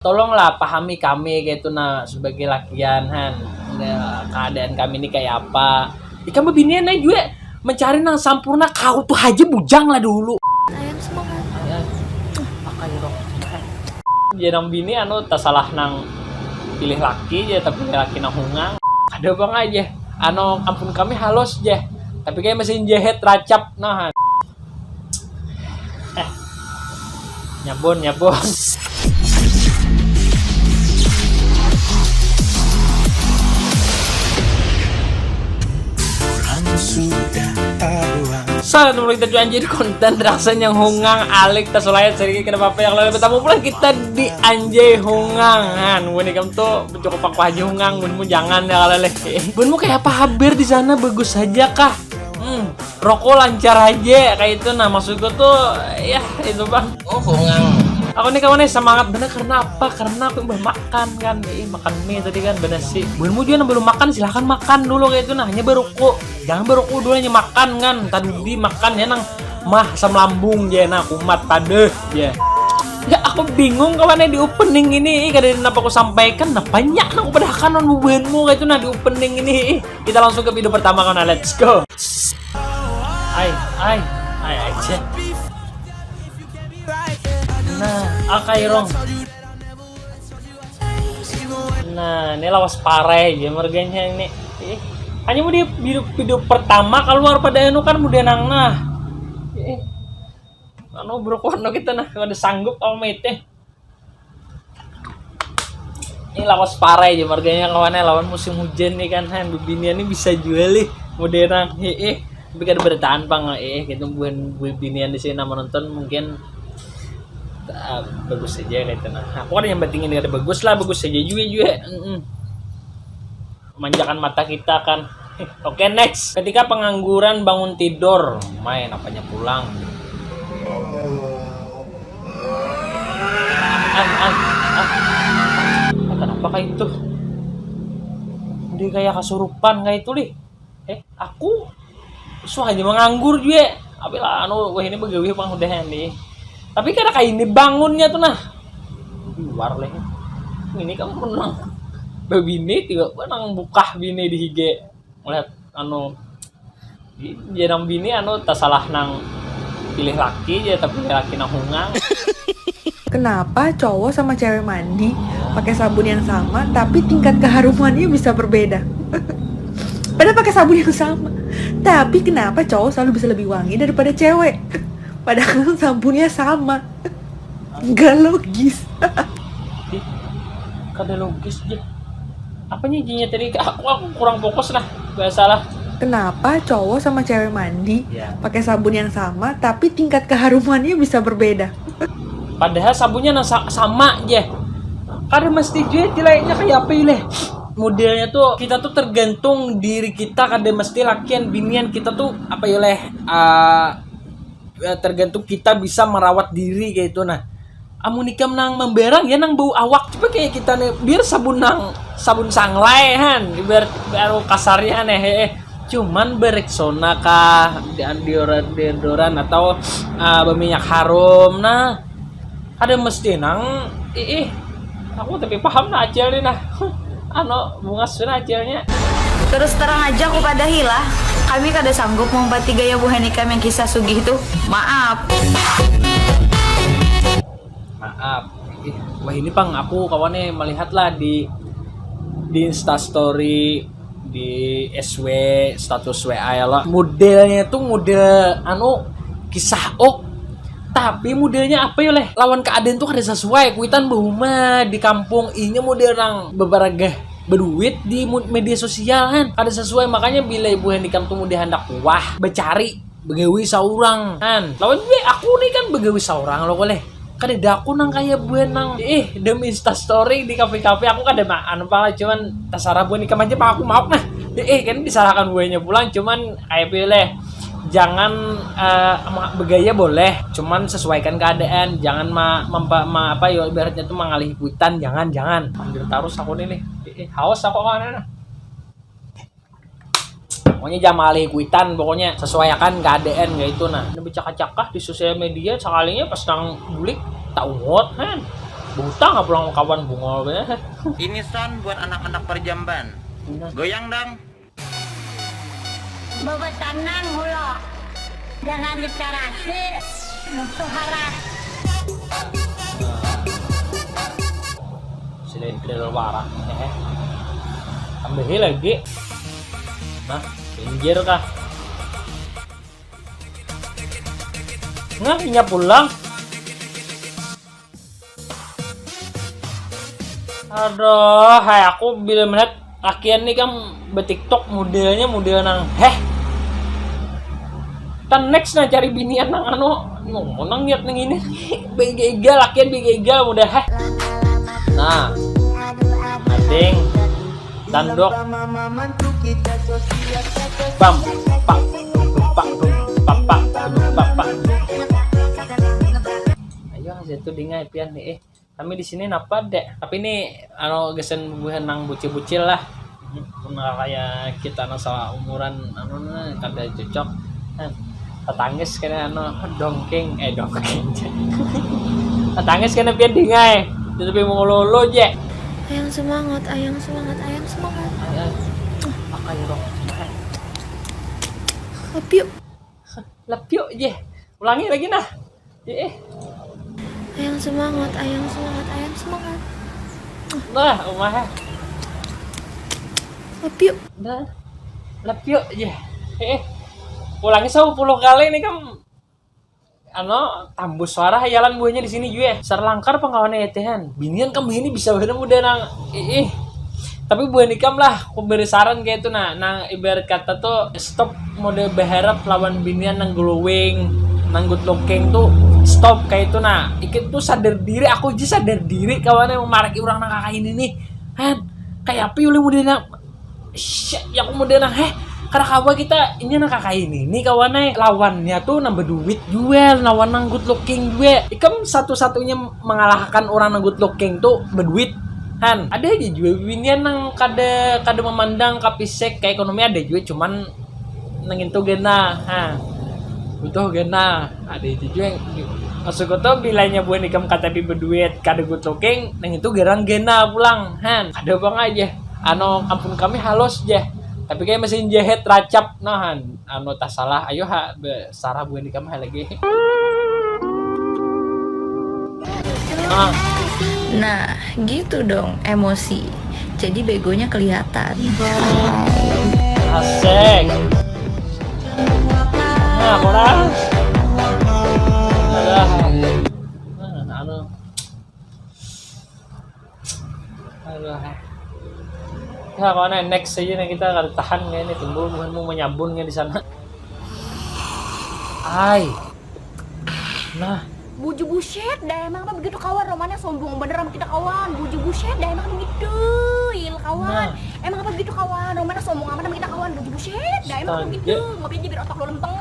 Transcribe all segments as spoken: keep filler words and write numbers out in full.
Tolonglah pahami kami kayak itu nah, sebagai lakian han. Nah, keadaan kami ini kayak apa? Ikam bebinian aja juga mencari nang sampurna, kau tuh aja bujang lah dulu. Ayam semua kan? Ya, pakai rok. Jadi nang bini anu tak salah nang pilih laki aja, tapi laki nang hungang. Ada bang aja. Anu ampun kami halus aja. Tapi kayak mesin jahit racap nah. Eh, nyabun, nyabun. Salam teman kita cuy anjir, konten raksasa yang hungang alik tas layar sedikit kena apa yang lalu bertemu pulang kita di anjay hungang. Nah, nunggu nih kamu tuh cukup aku aja hungang, bunmu jangan ya kalau leh. Bunmu kayak apa haber di sana, bagus saja kah? Hmm, rokok lancar aja kayak itu nah, maksudku tuh ya itu bang. Oh, hungang. Aku nih kawan nih semangat bener karena apa? Karena aku udah makan kan, eh makan mie tadi kan bener sih. Buhanmu juga nang belum makan silahkan makan dulu kayak itu nah, hanya baruku, jangan baruku dulu hanya makan kan, tadi makan ya nang mah asam lambung ya nah kumat tadeh ya. Ya aku bingung kawan di opening ini, eh, kada ada napa aku sampaikan, nah banyak nang aku padahkan non bubuhanmu kayak itu nah di opening ini, eh. Kita langsung ke video pertama kawan, let's go. Ai, ai, ai aja. Nah, akai rong. Nah, ini lawas parai aja merganya ini. Eh, hanya mau di video, video pertama keluar pada anu kan mudah nang nah. Eh, anu bro kono kita nah kada sanggup apa mete. Ini lawas parai aja marganya kawannya lawan musim hujan nih kan, han bebinian ini bisa jual nih modern heeh, tapi kada bertahan pang heeh gitu. Buhan bebinian di sini menonton mungkin ah, bagus aja kayak itu nah. Aku ada yang pentingin kada bagus lah, bagus aja juga juga. Mm-mm. Manjakan mata kita kan. Oke, next. Ketika pengangguran bangun tidur, main apanya pulang? Ah, ah, ah. Ah, kenapa kayak itu? Dia kayak kasurupan kayak itu lih. Eh, aku suah aja menganggur juga. Tapi lah anu wah ini begawi pang udah nih. Tapi kada kayak ini bangunnya tuh nah. Luar leh. Ini kan menang. Bebini tiba nang bukah bini di hige. Melihat anu, jarang bini anu tak salah nang pilih laki aja tapi pilih laki nang hungang. Kenapa cowok sama cewek mandi pakai sabun yang sama tapi tingkat keharumannya bisa berbeda? Padahal pakai sabun yang sama. Tapi kenapa cowok selalu bisa lebih wangi daripada cewek? Padahal sabunnya sama. Gak logis. Kada logis je. Apanya jinya tadi? Aku, aku kurang fokus nah. Biasalah. Kenapa cowok sama cewek mandi ya pakai sabun yang sama tapi tingkat keharumannya bisa berbeda? Padahal sabunnya nang sama je. Kada mesti je jeleknya kayak apa leh. Modelnya tuh kita tuh tergantung diri kita, kada mesti lakian binian kita tuh apa ya leh. Uh, tergantung kita bisa merawat diri kayak itu nah. Amun ikam nang memberang ya nang bau awak coba kayak kita nih biar sabun nang sabun sanglai han biar baru kasarnya nih eh. Cuman berexona kah deodoran deodoran atau uh, berminyak harum nah ada mesti nang ih aku tapi paham nah acil nih nah. Ano bungas sudah acilnya. Terus terang aja aku padahi lah, kami kada sanggup maumpati gaya buhan ikam yang kisah sugih tuh. Maaf. Maaf. Ih, wah ini pang aku kawannya melihat lah di di Insta story di S W status W A ya lah. Modelnya tuh model anu kisah ok tapi modelnya apa ya leh lawan keadaan tuh kada sesuai kuitan bahuma di kampung inya model orang bebaragah berduit di media sosial kan kada sesuai makanya bila ibu handikam tuh mudah hendak wah becari begawi seorang kan lawan gue aku nih kan begawi seorang lo boleh kada daku nang kaya buhan nang eh dem insta story di kafe kafe aku kada maan pala cuman terserah buhan ikam aja pak aku mau nah eh kan disalahkan buahnya pulang cuman kayak pilih jangan uh, bergaya boleh cuman sesuaikan keadaan jangan ma, mempa, ma apa ya ibaratnya tuh mengalih kuitan jangan jangan ambil terus aku nih nih eh, haus aku kan nah. Pokoknya jangan mengalih kuitan pokoknya sesuaikan keadaan kayak itu nah ini bercakap-cakap di sosial media sekalinya pas nang bulik tak ungut kan Butang pulang kawan bungol be. Ini sound buat anak-anak perjamban. Goyang dong. Bawa tanang hulo. Jangan dikarasi. Musuh haras. Selain drill warak eh. Tambahi lagi. Nah, pinggir kah? Nah, inya pulang. Aduh, hai aku bila melihat lakian nih kan betiktok modelnya model nang heh. Tan next nah cari binian nang anu nang niat nang ini bega lakian bega model heh. Nah, ading tanduk bam pak pak pak pak pak pak ayo situ dingai pian nih eh. Kami di sini napa dek? Tapi ini anu gesen bubuhan nang bucil-bucil lah. Mun kayak kita nang saumuran anu nih kada cocok. Nah, tatangis kena anu dongking eh dongking. Tatangis kena pian dingai. Tetapi mau lolo je. Ayang semangat, ayang semangat, ayang semangat. Ayang. Pakai rok. Love you. Love you je. Ulangi lagi nah. Ih. Ayang semangat, ayang semangat, ayang semangat. Nah, umah. Love you. Nah, love you aja. Eh, ulangi sepuluh kali nih kamu. Ano, tambus suara hayalan buahnya di sini juga. Serlangkar pengawannya ya Tuhan. Binian kamu ini bisa bener muda nang. Ih. Tapi buhan ikam lah, aku beri saran kayak itu nah, nang ibarat kata tuh stop mode berharap lawan binian nang glowing, nang good looking tuh stop kayak itu nah. Ikit tuh sadar diri, aku aja sadar diri kawan yang maraki orang nang kayak ini nih. Han, kayak apa yuli mode nang Shit, ya aku mode nang heh kada kawa kita ini nang kayak ini nih kawan eh lawannya tuh nang berduit jual lawan nang good looking juga ikam satu-satunya mengalahkan orang nang good looking tuh berduit han ada aja juga binian nang kada kada memandang ke fisik ke ekonomi ada juga cuman nang itu gena ha butuh gena ada itu juga yang maksudku tuh bilanya buat ikam kata berduit kada good looking nang itu gerang gena pulang han ada bang aja ano ampun kami halus je tapi kayak mesin jahit racap nah han ano tak salah ayo ha be, sarah buat ikam ha lagi Nah, gitu dong emosi. Jadi begonya kelihatan. Asik. Nah, kurang. Aduh. Nah, anu. Aduh. Ya, mana next aja nih kita kada tahan kayak ini timbul buhanmu menyabun kayak di sana. Ai. Nah, buju buset dah emang apa begitu kawan romana sombong bener sama kita kawan buju buset dah emang begitu il kawan nah. Emang apa begitu kawan romana sombong amat sama kita kawan buju buset dah emang begitu ngopi aja biar otak lo lempeng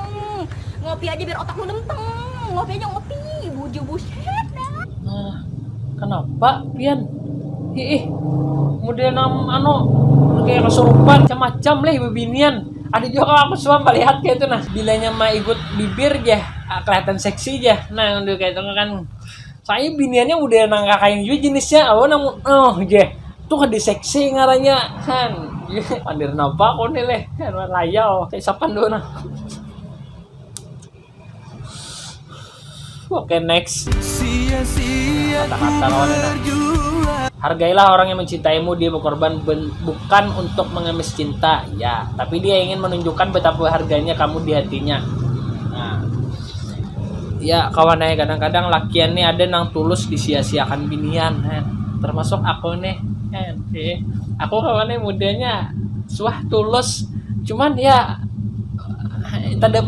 ngopi aja biar otak lo lempeng ngopi aja ngopi buju buset dah nah kenapa pian ih model nam anu kayak kesurupan macam-macam leh bebinian ada juga kalau aku suam melihat kayak itu nah bilanya mah ikut bibir je ah, kelihatan seksi je nah yang udah kayak itu kan saya biniannya udah nang kakain juga jenisnya awal nang oh je tuh di seksi ngaranya kan pandir napa kau nih leh kan layau kayak sapan dulu nah Oke next. Kata-kata lawan enak. Hargailah orang yang mencintaimu, dia berkorban ben- bukan untuk mengemis cinta, ya, tapi dia ingin menunjukkan betapa harganya kamu di hatinya. Nah, ya kawan eh kadang-kadang lakian nih ada nang tulus disia-siakan binian, eh. Termasuk aku nih, eh, eh. Aku kawan eh mudanya suah tulus, cuman ya tadi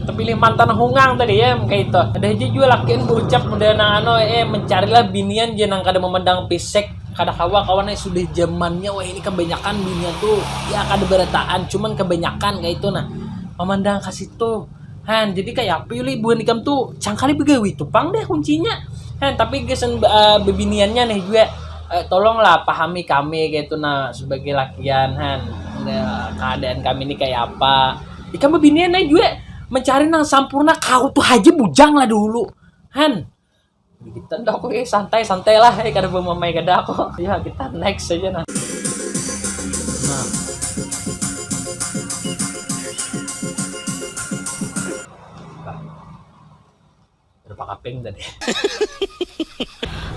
terpilih mantan hungang tadi ya kayak itu ada aja juga lakian berucap udah nang ano eh mencarilah binian je nang kada memandang fisik kada kawa kawan eh sudah zamannya wah ini kebanyakan binian tuh ya kada berataan cuman kebanyakan kayak itu nah memandang ke situ han jadi kayak apa yuli buhan ikam tuh cangkali begawi tuh pang deh kuncinya han tapi gesen uh, bebiniannya nih juga uh, tolonglah pahami kami kayak itu nah sebagai lakian han keadaan kami ini kayak apa Ikam bebinian ai jua mencari nang sampurna kau tuh haja bujang lah dahulu han Kita dah aku, eh, santai santai lah, eh, kada bermamai kada aku. Ya, kita next aja nah. Nah. Berapa kaping tadi?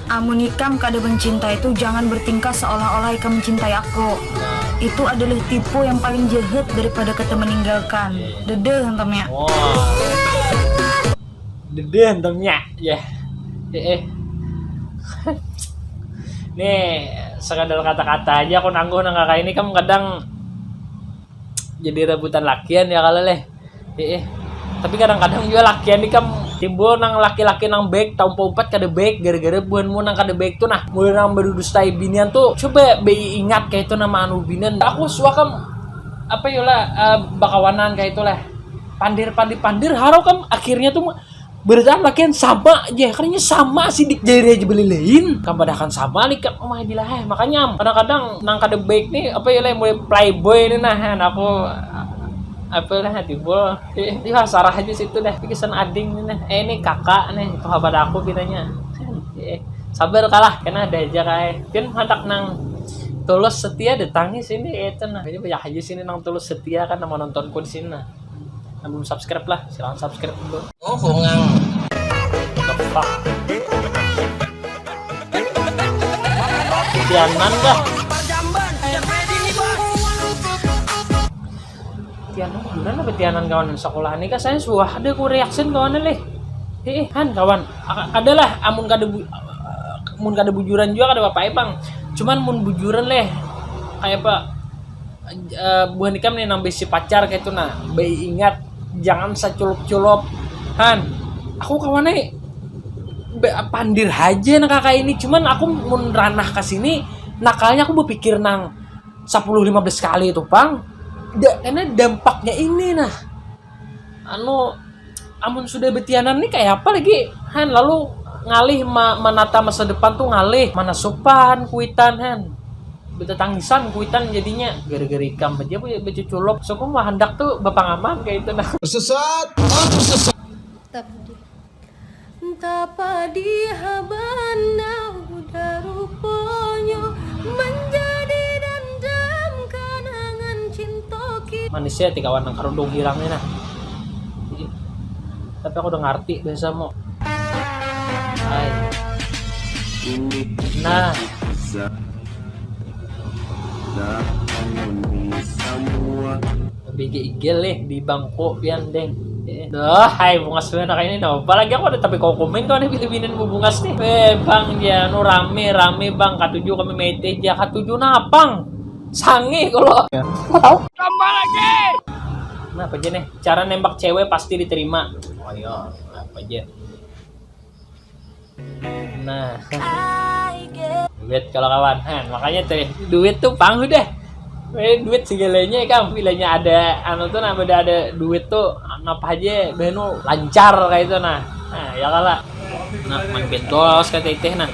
Amun ikam kada mencintai tu jangan bertingkah seolah-olah ikam mencintai aku. Itu adalah tipu yang paling jahat daripada kata meninggalkan. Dede hantam ya. Wah. Dede hantamnya ya. Eh, eh. Nih, sekadar kata-kata aja aku nangguh nang kakak ini kan kadang jadi rebutan lakian ya kalau leh. Heeh. Tapi kadang-kadang juga lakian ni kam timbul nang laki-laki nang baik taumpa umpat kada baik gara-gara buhanmu nang kada baik tu nah. Mulai nang badudustai binian tu coba beingat kaitu nama anu binian. Aku suah kam apa yo lah eh, bakawanan kaitu lah. Pandir pandir pandir harau kam akhirnya tu berataan lakian sama aja karena sama sidik jari aja beli lain kam padahakan sama nih kam oh my bilah eh makanya am kadang-kadang nang kada baik nih apa ya lah mulai playboy nih nah han aku apa lah timbul ya sarah aja situ dah pikisan ading nih nah eh ini kakak nih itu kabar aku pinanya eh sabar kalah kena ada aja kae pian handak nang tulus setia datangi sini itu nah ini banyak aja sini nang tulus setia kan nama nontonku di sini nah yang belum subscribe lah silahkan subscribe dulu Oh, bungang. Kepak. Tianan dah. Tianan gimana betianan kawan sekolah ini kan saya suah ada ku reaction kawan leh. Eh, han kawan, adalah amun kada bu, mun kada bujuran juga kada apa-apa bang. Cuman mun bujuran leh kayak apa uh, buhan ikam nih nang bisi pacar kayak itu nah bayi ingat jangan saculup-culup han aku kawan nih pandir aja nah kakak ini cuman aku mun ranah ke sini nakalnya aku berpikir nang sepuluh lima belas kali itu pang da, karena dampaknya ini nah anu amun sudah betianan nih kayak apa lagi han lalu ngalih ma, menata masa depan tuh ngalih mana sopan kuitan han beta tangisan kuitan jadinya gara-gara ikam aja bu baca culok so mah hendak tuh bapangaman kayak itu nah Sesat. Tapadi. Tapadi habana udah ruponyo menjadi dandam kenangan cintoki. Manisnya ti kawan nang kerudung hirang ni nah tapi aku udah ngerti bahasa mau Hai. Nah. Lebih ke igel nih di bangku pian deng. Duh, hai bungas banget ini nah. Apalagi aku ada tapi kau komen kau nih pilih-pilih bungas nih. Weh bang ya nu rame rame bang katuju kami mete ya katuju napang. Sange kalau. Tambah lagi. Nah, apa aja nih? Cara nembak cewek pasti diterima. Oh iya, apa aja? Nah. Duit kalau kawan. Nah, makanya tuh duit tuh pang udah. Eh, duit segalanya kan bilanya ada anu tuh nah udah ada duit tuh apa aja benu lancar kayak itu nah. Nah, ya kalah. Nah, main pintu awas kayak teh nah.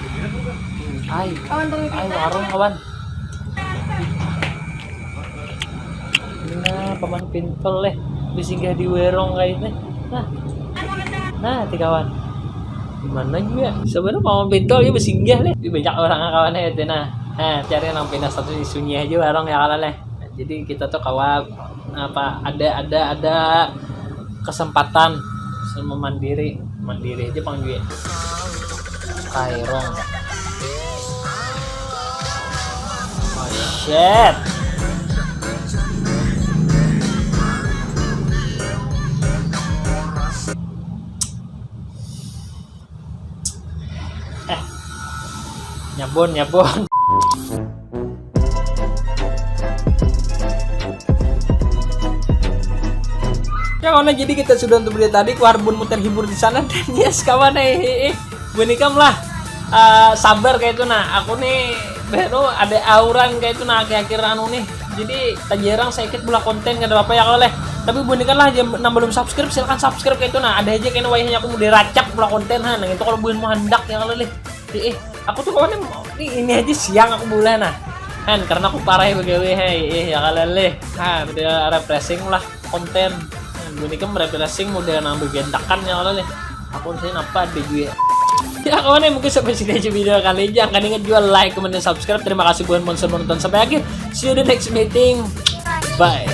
Ai, ai warung kawan. Nah, paman pintol leh besinggah di werong kayak ini. Nah. Nah, ti kawan. Gimana juga? Sebenarnya paman pintol ya besinggah leh. Di banyak orang kawan ya itu nah. Nah, cari nang pindah satu sunyi aja warung ya kalah leh. Nah, jadi kita tuh kawan apa ada ada ada kesempatan sama mandiri mandiri aja pang duit kairong oh, shit eh nyabon nyabon Ya kawan jadi kita sudah untuk berita tadi keluar bun terhibur di sana dan yes kawan eh eh eh bunikam lah uh, sabar kayak itu nah aku nih baru ada auran kayak itu nah akhir-akhir anu nih jadi tak jarang saya ikut bola konten kada apa ya kalau leh tapi bunikam lah jam enam belum subscribe silakan subscribe kayak itu nah ada aja kayaknya wayahnya aku udah racap bola konten ha nah itu kalau buin mau hendak ya kalau leh eh eh aku tuh kawannya ini ini aja siang aku mulai nah kan karena aku parah ya begawe hei eh ya kalian leh ha udah refreshing lah konten gue ini kan refreshing model nang begendakan ya kalian leh aku sih apa ada gue Ya kawan, mungkin sampai sini aja video kali ini. Jangan ingat juga like, comment, dan subscribe. Terima kasih buat sponsor menonton sampai akhir. See you the next meeting. Bye.